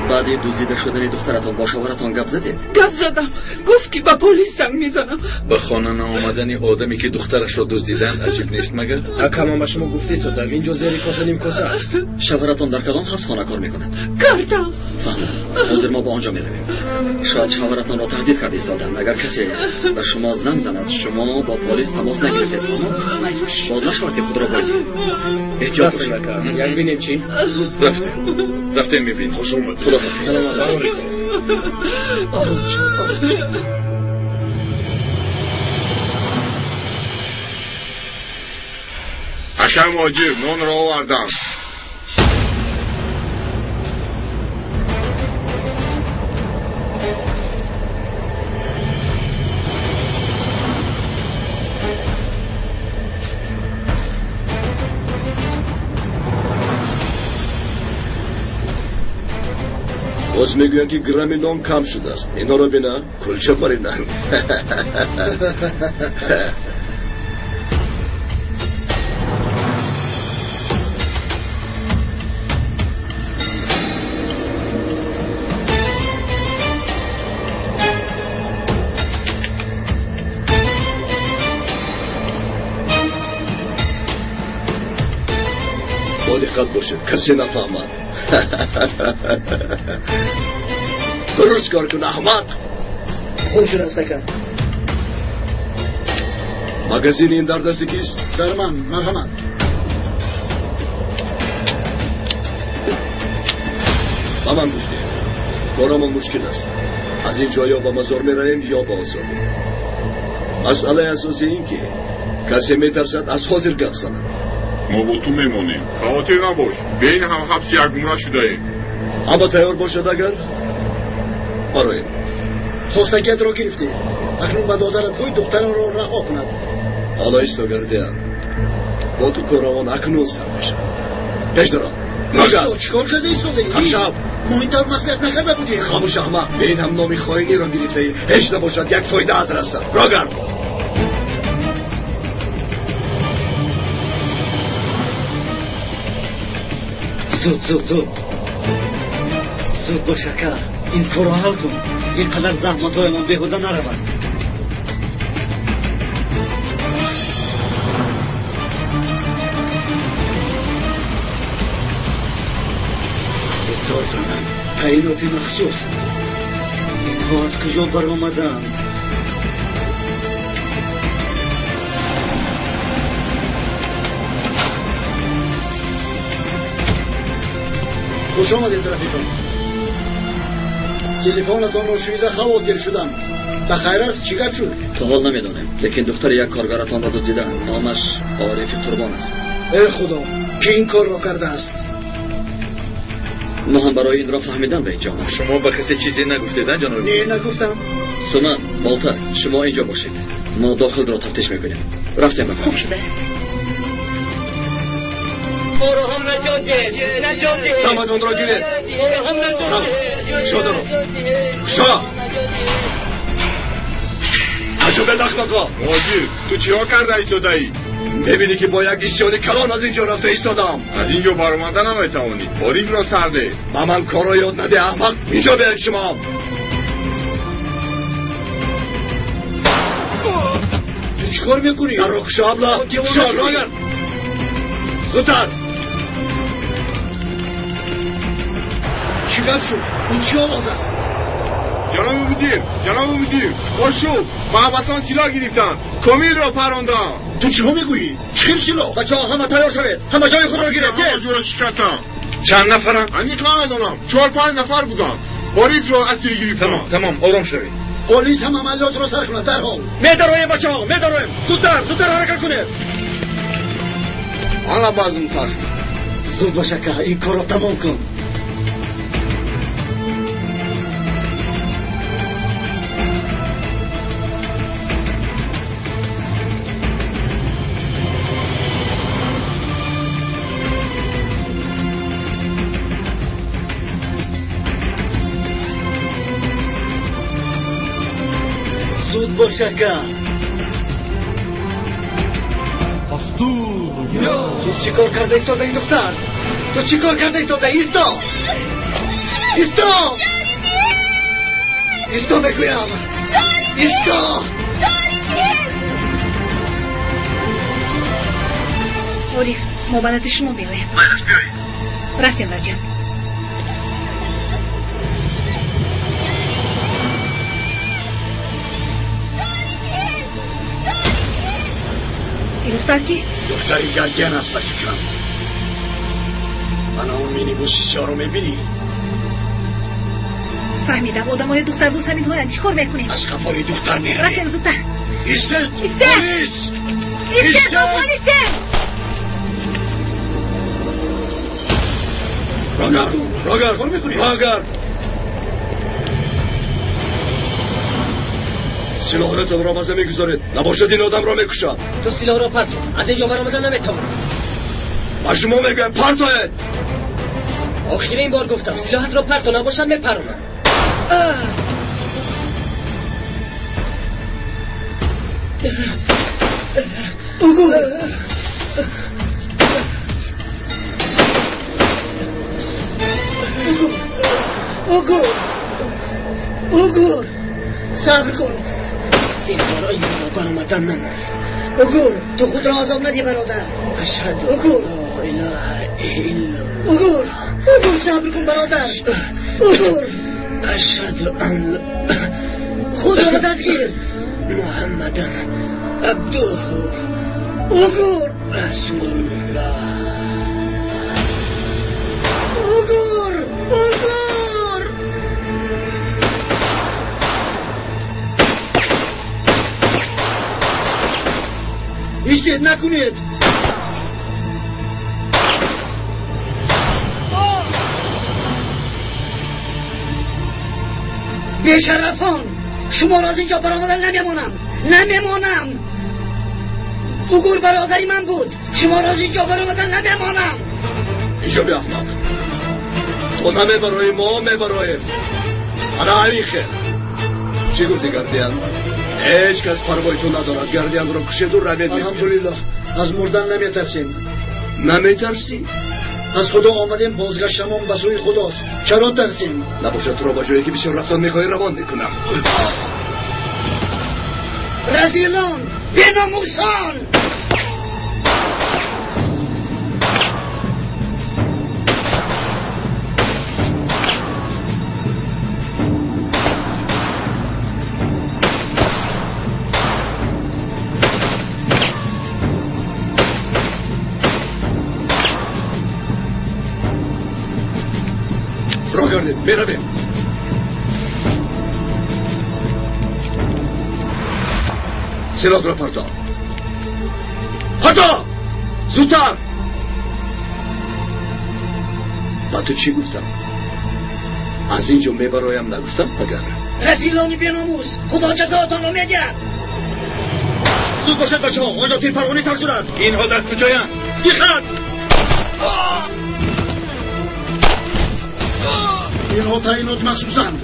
Баъди дуздида шудани духтаратон бо шавҳаратон гап задед? Гап задам. Гуфт, ки ба полис занг мезанам. Ба хона наомадани одаме, ки духтарашро дуздиданд, аҷиб нест магар? Ака, ман ба шумо гуфта истодам, ин ҷо зери коса нимкоса аст. Шавҳаратон дар кадом ҳабсхона кор мекунад? Кардам. Фаҳмам. Ҳозир мо ба он ҷо меравем. Шояд шавҳаратонро таҳдид карда истоданд. Агар касе ба шумо занг занад, шумо бо полис тамос нагирифтед, фаҳмо? Боз нашавад, ки худро боید. Эҳтиёт бошед. Як бинем чӣ? Рафтем. Рафтем мебинем. Хуш омад. Худо ҳофиз. Ором шав, ором шав. Ака Моҷиб, нонро овардам. Боз мегӯянд ки грамми нон кам шудааст. Инҳоро бина, кулча париданд. Бо диққат бошед, касе нафаҳмад. Дуруст кор кун, аҳмақ. Хуб шудааст, ака. Магазини ин дар дасти кист? Дар ман, марҳамат. Ба ман гӯш деҳ. Корамон мушкил аст. Аз ин ҷо ё ба мазор меравем, ё ба озодӣ. Масъалаи асосӣ ин ки касе метарсад аз ҳозир гап занад. Мо бо ту мемонем. Хавотир набош. Бе ин ҳам ҳабси якумра шудаем. Ҳама тайёр бошад агар? Бароем. Хостагиятро гирифтӣ. Акнун ба додарат гӯй духтараро раҳо кунад. Ҳоло истогардиам. Бо ту коравон акнун сар мешавад. Пеш даром. Чӣ кор карда истодаӣ? Ҳамшаб. Мо ин тавр маслиҳат накарда будем. Хомӯш, аҳмақ. Бе ин ҳам номи хоиниро гирифтаӣ. Ҳеҷ набошад, як фоидаат расад. Рогард. Зуд, зуд, зуд. Зуд бош, ака. Ин корро ҳал кун. Ин қадар заҳматҳоямон беҳуда наравад. Худо занад. Таъиноти махсус. Инҳо аз куҷо баромаданд? Хуш омадед, рафиқон. Телефонатонро шунида хавотир шудам. Ба хайр аст, чӣ гап шуд? То ҳол намедонем, лекин духтари як коргаратонро дуздидаанд. Номаш Орифи Қурбон аст. Э худо, ки ин корро кардааст? Мо ҳам барои инро фаҳмидан ба инҷо омадем. Шумо ба касе чизе нагуфтед, а ҷаноби? Не, нагуфтам. Суман, Болта, шумо инҷо бошед. Мо дохилро тафтиш мекунем. Рафтем ба хуб шудааст. Моро ҳам наҷот деҳ, наҷот деҳ. Даматонро гиред. Моро ҳам наҷот деҳ. Кушо даро. Кушо. Аҷубед, ахмақо. Муҳоҷир, ту чиҳо карда истодаӣ? Мебинӣ ки бо як исёни калон аз ин ҷо рафта истодам. Аз ин ҷо баромада наметавонӣ. Орифро сар деҳ. Ба ман корро ёд наде, аҳмақ. Инҷо биёед шумо. Ту чӣ кор мекунӣ? Дарро кушо, абла. Кушо, рогар. Зудтар. Чӣ гап шуд? Ин чӣ овоз аст? Ҷаноби мудир, ҷаноби мудир, бошӯ, маҳбасон силоҳ гирифтанд. Комилро парондам. Ту чиҳо мегӯӣ? Чӣ хел силоҳ? Бачаҳо, ҳама тайёр шавед. Ҳама ҷои худро гиред. Ҳама ҷоро шикастам. Чанд нафаранд? Аниқ намедонам. 4-5 нафар буданд. Орифро асир гирифтам. Тамом, тамом, ором шавед. Полис ҳам амалиётро сар кунад дарҳол. Медароем, бачаҳо, медароем. Зудтар, зудтар ҳаракат кунед. Ана базм пас. Зуд бош, ака, ин корро тамом кун. Зуд бош, ака. Ту чӣ кор карда истодаӣ, духтар? Ту чӣ кор карда истодаӣ? Исто! Исто! Исто мегӯям! Исто! Ориф, мо ба назди шумо меоем. Майлаш, биёед. Рафтем, Раҷаб. Ин духтар кист? Духтари Галген аст, ба фикрам. Ана он минибуси сиёҳро мебинӣ? Фаҳмидам, одамони духтардӯст ҳаминҳоянд. Чӣ кор мекунем? Аз қафои духтар меравем. Рафтем зудтар. Истед! Истед! Полис! Истед! Полис! Рогард! Рогард! Рогард! Силоҳатонро ба замин гузоред. Набошад ин одамро мекушад. Ту силоҳро партов. Аз ин ҷо баромада наметавонӣ. Ба шумо мегӯям, партоед. Охирин бор гуфтам, силоҳатро парто набошад мепаронам. Угур! Угур! Угур! Сабр кун. Зинҳор инро баромадан намонд. Угур, ту худро азоб надӣ бародар. Ашҳаду Угур! ла илаҳа иллаллоҳ. Угур! Угур, сабр кун бародар. Угур! Ашҳаду ан Худро дастгир. Муҳаммадан абдуҳу Угур! расулуллоҳ. Угур! Угур! Истед накунед! Бешарафон! Шуморо аз инҷо баромадан намемонам! Намемонам! Угур бародари ман буд! Шуморо аз инҷо баромадан намемонам! Инҷо бیا аҳмақ. То намебароем, мо мебароем. Ана ҳамин хел. Чӣ гуфтӣ, Гардиан? Ҳеҷ кас парвои ту надорад. Гардианро кушеду равед. Алҳамдулиллоҳ, аз мурдан наметарсем. Наметарсӣ? Аз Худо омадем, бозгаштамон ба сӯи Худост. Чаро тарсем? Набошад туро ба ҷое ки бисёр рафтан мехоҳӣ равон мекунам. Разилон, беномусон! Роҳ гардед, меравем. Силоҳро парто. Парто! Зудтар! Ба ту чӣ гуфтам? Аз ин ҷо мебароям нагуфтам магар? Разилони беномус, Худо ҷазоатонро медиҳад. Зуд бошад бачаҳо, он ҷо тирпарвонӣ сар шудааст. Инҳо дар куҷоянд? Диққат! Инҳо таъиноти махсусанд.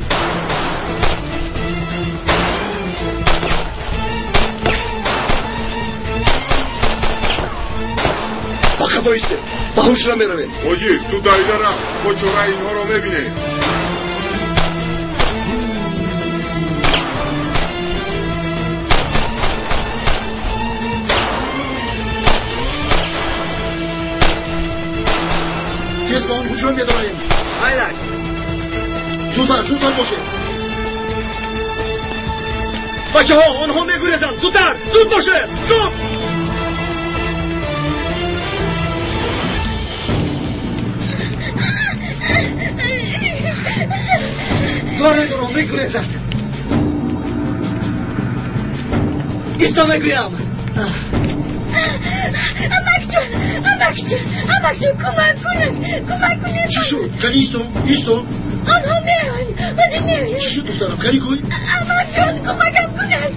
Ба қафо истед, ба ҳуш намеравем. Ҳоҷӣ, ту давида рафт, мо чораи инҳоро мебинем. Тез ба он ҳуҷра медароем. Айлак! Зудтар, зудтар бошед. Бачаҳо, онҳо мегурезанд. Зудтар, зуд бошед, зуд! Доред, онҳо мегурезанд. Исто мегӯям. Амакҷон, амакҷон, амакҷон, кӯмак кунед, кӯмак кунед. Чӣ шуд? Кани исто, исто. Онҳо меоянд, ҳозир меоянд. Чӣ шуд, духтарам? Кани гӯй. Амакҷон, кӯмакам кунед.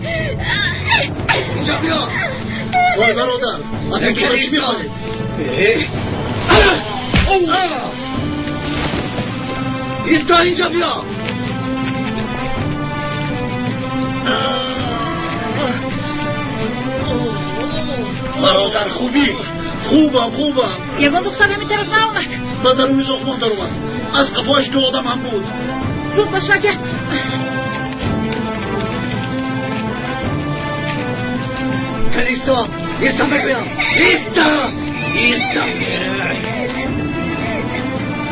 Инҷо биё. Вой бародар, аз ин духтар чӣ мехоҳед? Исто, инҷо биё. Бародар, хубӣ? Хубам, хубам. Ягон духтар ҳамин тараф наомад. Ба даруни сохтмон даромад. Аз қафояш ду одам ҳам буд. Зуд бош, Раҷаб. Калисто, исто мегӯям. Исто! Исто!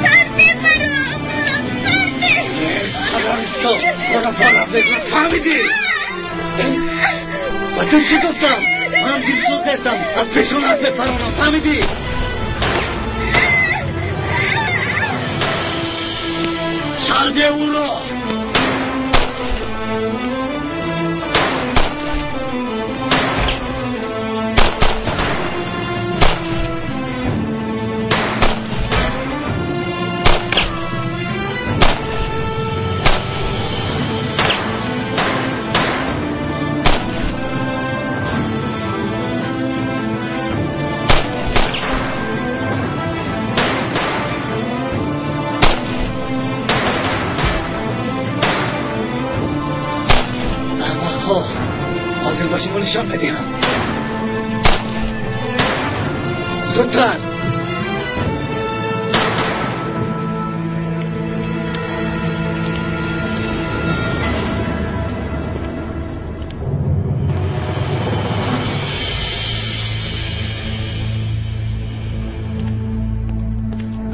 Парте маро, парте! Қарор исто, хона фараб мекунам, фаҳмидӣ? Ба ту чӣ гуфтам? Ман дилсӯз нестам, аз пешонат мепаронам, фаҳмидӣ? Сарде ӯро! Ҳозир ба шумо нишон медиҳам. Зудтар!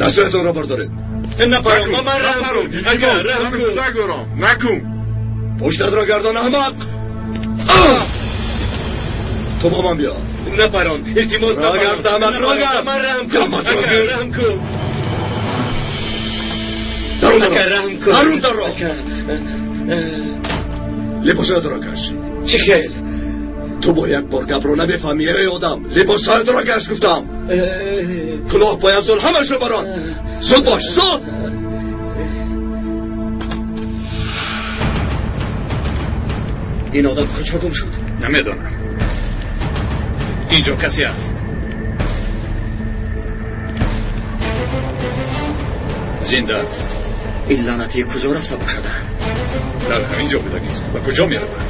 دستتون را بردارید. نپرم، من رحم کن. اگر رحم کن. نکن. پشتت را گردان احمق. تو با من بیا. نپرم، التماس را گرد احمق، را گرد. من رحم کن. اگر رحم کن. درون در اگر رحم کن. درون در را. لباسهایت را کش. چه خیل؟ تو با یک بار گپ رو نمیفهمی ای آدم. لباسهایت را کش گفتم. کلاه پایافزال همش رو بران. زود باش، زود. این آدم کجا گم شد؟ نمیدانم. اینجا کسی هست. زنده است. این لعنتی کجا رفته باشد؟ در همین جا بودگی است. به کجا می رود؟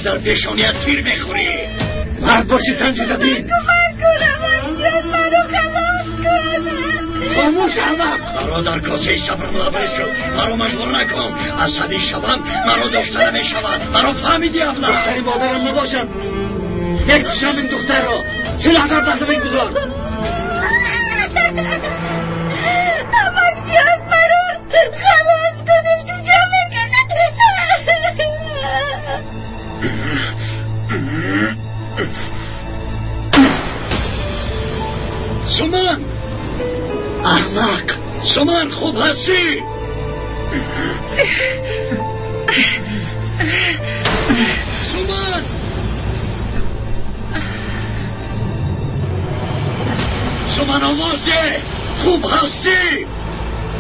در پیشانیت تیر میخوری. مرد باشی سنجیده بین. کمک کن جان، منو خلاص کن. خاموش احمق. مرا در کاسه صبرم لبریز شد. مرا مجبور نکن. عصبی شوم مرا داشته نمیشود. مرا فهمیدی ابله؟ دختری مادرم نباشم. میکشم این دختر را. سلاح در دست من گذار. احمق جان، مرا خلاص کن. التجا میکنم. سومن، احمق. سومن خوب هستی؟ سومن، سومن آواز ده. خوب هستی؟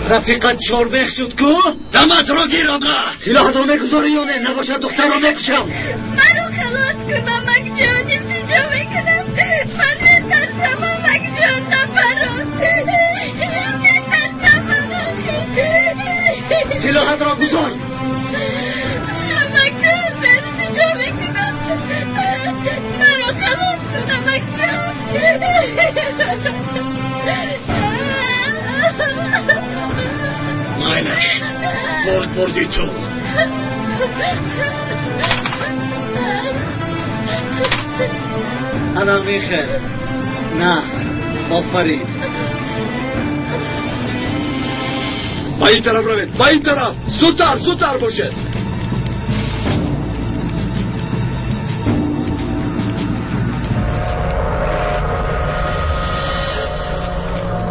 رفیقت چاربخ شد کو؟ دمت را گیر ابله. سلاحت را میگذاری یا نه؟ نباشد دختر را میکشم. منو خلاص کن امک جان، التجا میکنم. من میترسم امک جان، نپرم. میترسم امک. سلاحت را گذار. امک جان، التجا میکنم. منو خلاص کن امک جان. مایلش برد بردی تو. انا میخل ناس. آفرین. با این طرف روید، با این طرف. زودتر، زودتر باشد.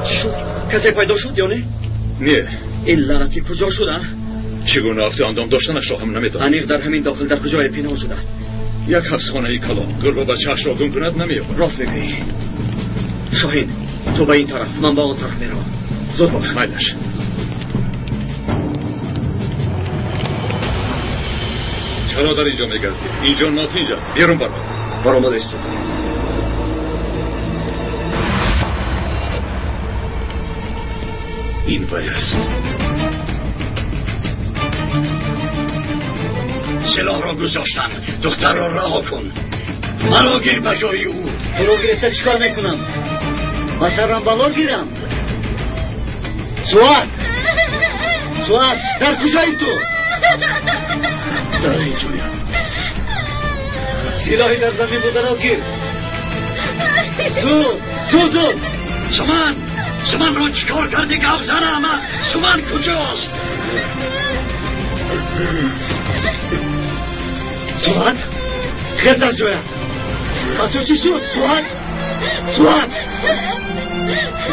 چی شد؟ کسی پیدا شد یا نه؟ نه. این لعنتی کجا شده؟ چگونه افت اندام داشتنش را هم نمیدانم. انیق در همین داخل در کجای پنهان شده است؟ یک حبسخانه کلان. گربه بچه‌اش را گم کند نمییابد. راست میگویی. شاهین، تو به این طرف، من به آن طرف میروم. زود باش. مایلش. چرا در اینجا میگردی؟ اینجا ناتینج است. بیرون برو. برآمده است. این وی است. سلاح را گذاشتم. دختر را رها کن. مرا گیر به جای او. تو رو گرفته چیکار میکنم؟ با سرم بالا گیرم. سواد، سواد، در کجایی تو؟ در اینجایی. سلاحی در زمین بوده را گیر. زود، زود، زود. سومن، سومن را چیکار کردی گپ زن احمق؟ سومن کجاست؟ Суат? Хез аз ҷоят. Ба ту чӣ шуд? Суат? Суат!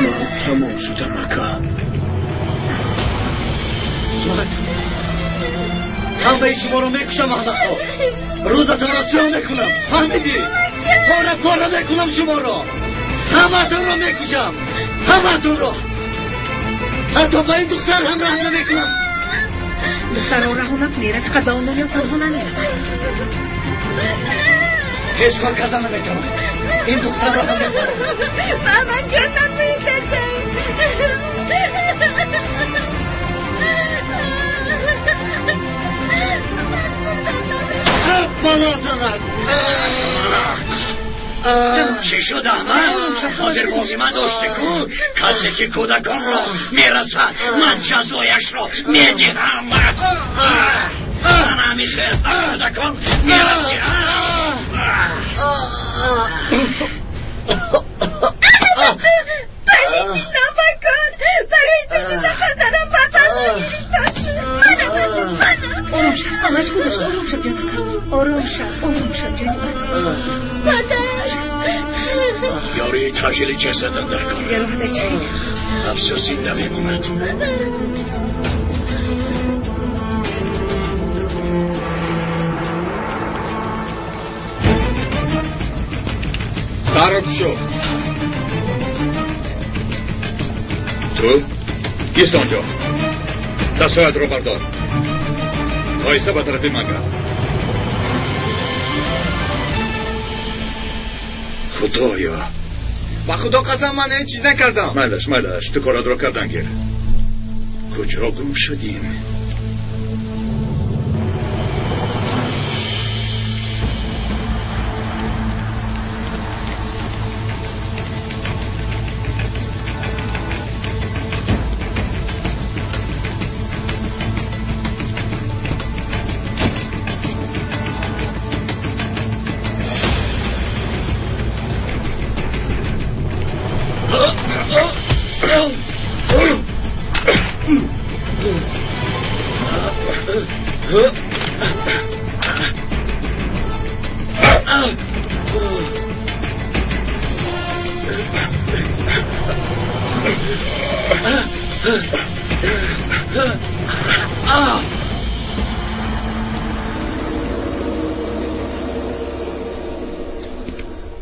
Ман тамом шудам, ака. Суат! Ҳамаи шуморо мекушам, аҳмақҳо. Рӯзатонро сиёҳ мекунам. Фаҳмидӣ? Пора пора мекунам шуморо. Ҳамаатонро мекушам. Ҳамаатонро. Ҳатто ба ин духтар ҳам раҳм намекунам. Духтарро раҳо накунӣ, рафиқат ба он дунё танҳо намеравад. Ҳеҷ кор карда наметавонам. Ин духтарро ҳам мебарам. Мамаҷон, ман метарсам. Бало занад. Чӣ шуд, Аҳмад? Ҳозир бози ман дошти ку? Касе ки кӯдаконро мерасад, ман ҷазояшро медиҳам. Ман ҳамин хел ба кӯдакон мерасиҳам. Палити нобакор барои ту шуда падарам ба бало гирифтор шуд. Мана, Ором шав, ҳамаш гузашт. Ором шав, ҷонакам. Ором шав, ором шав, ҷони ман. Падар. Ёрии таъҷили ҷасадан дар кор. Ҷароҳаташ чӣ? Афсӯс, зинда мемонад. Даро кушо. Ту ист онҷо. Дастҳоятро бардор. Оҳиста ба тарафи ман гард. Худоё! Ба худо қасам, ман ҳеҷ чиз накардам. Майлаш, майлаш, ту коратро кардан гир. Куҷо гум шудем?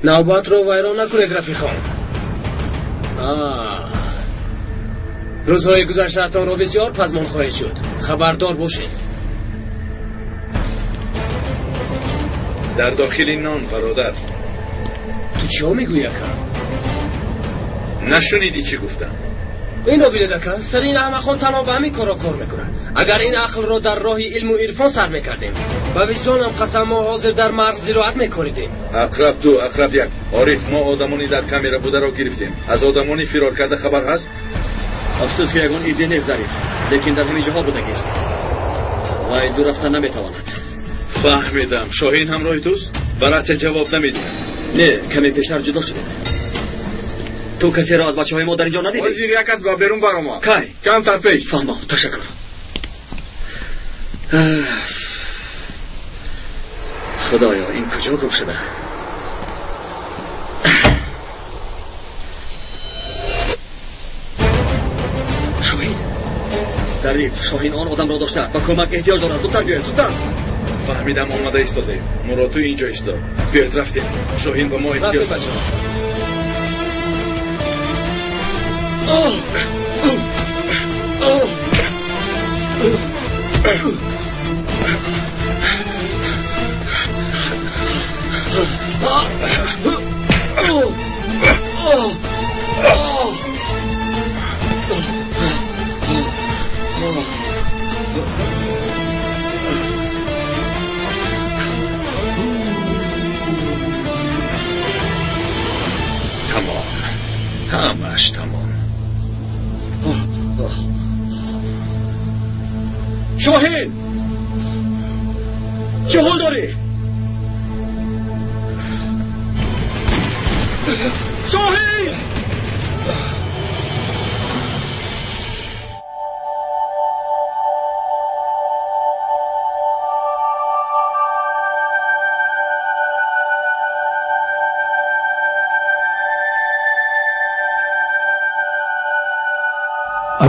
Навбатро вайрон накунед, рафиқон. Рӯзҳои гузаштаатонро бисёр пазмон хоҳед шуд. Хабардор бошед. Дар дохили нон, бародар. Ту чиҳо мегӯӣ, ака? Нашунидӣ чӣ гуфтам? Инро бинед, ака, сари ин аҳмақон танҳо ба ҳамин корро кор мекунад. Агар ин ақлро дар роҳи илму ирфон сар мекардем, ба виҷдонам қасам, мо ҳозир дар марз зироат мекоридем. Ақраб ду, ақраб як. Ориф, мо одамони дар камера бударо гирифтем. Аз одамони фирор карда хабар ҳаст? Афсӯс, ки ягон изе нест, Зариф, лекин дар ҳамин ҷоҳо будагист. Вай дур рафта наметавонад. Фаҳмидам. Шоҳин ҳамроҳи туст? Ба ратсия ҷавоб намедиҳад. Не, каме пештар ҷудо шудем. Ту касеро аз бачаҳои мо дар инҷо надидӣ? Ҳозир як кас ба берун баромад. Кай? Камтар пеш. Фаҳмам, ташаккур. Худоё, ин куҷо гум шуда? Шоҳин! Зариф, Шоҳин он одамро доштааст. Ба кӯмак эҳтиёҷ дорад. Зудтар биёед, зудтар! Фаҳмидам, омада истодаем. Мурод, ту инҷо исто. Биёед, рафтем. Шоҳин ба мо эҳтиёҷ. Рафтем, бачаҳо. Тамом, ҳамаш тамом. Шоҳин! Чӣ ҳол дорӣ? Шоҳин!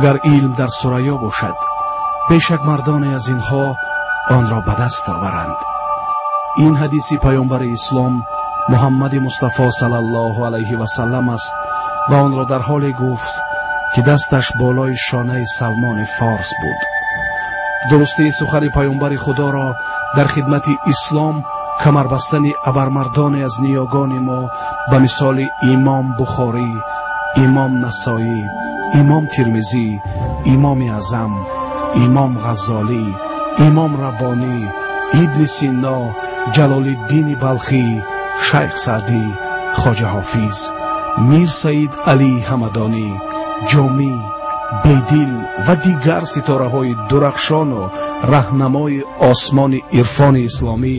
Агар илм дар Сурайё бошад, бешак мардоне аз инҳо онро ба даст оваранд. Ин ҳадиси паёмбари ислом Муҳаммади Мустафо саллаллоҳу алайҳи васаллам аст ва онро дар ҳоле гуфт, ки дасташ болои шонаи Салмони Форс буд. Дурустии сухани паёмбари Худоро дар хидмати ислом камарбастани абармардоне аз ниёгони мо ба мисоли Имом Бухорӣ, Имом Насоӣ, Имом Тирмизӣ, Имоми Аъзам, Имом Ғаззолӣ, Имом Раббонӣ, Ибни Сино, Ҷалолиддини Балхӣ, Шайх Саъдӣ, Хоҷа Ҳофиз, Мир Саид Алӣ Ҳамадонӣ, Ҷомӣ, Бедил ва дигар ситораҳои дурахшону раҳнамои осмони ирфони исломӣ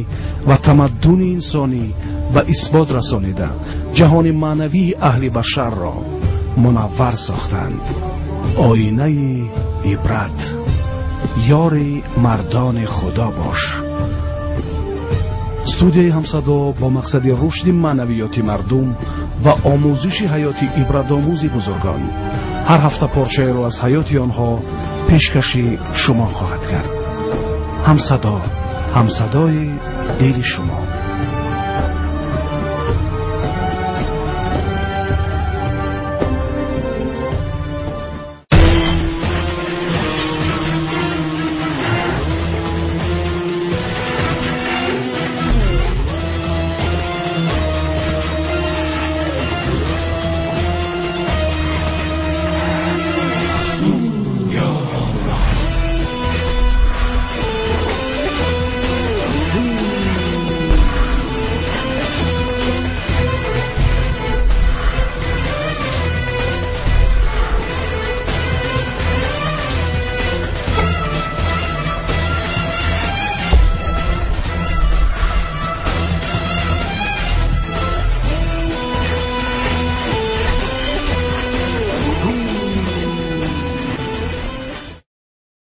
ва тамаддуни инсонӣ ба исбот расонида, ҷаҳони маънавии аҳли башарро мунаввар сохтанд. Оинаи ибрат, ёри мардони Худо бош. Студияи Ҳамсадо бо мақсади рушди маънавиёти мардум ва омӯзиши ҳаёти ибратомӯзи бузургон ҳар ҳафта порчаеро аз ҳаёти онҳо пешкаши шумо хоҳад кард. Ҳамсадо, ҳамсадои дили шумо.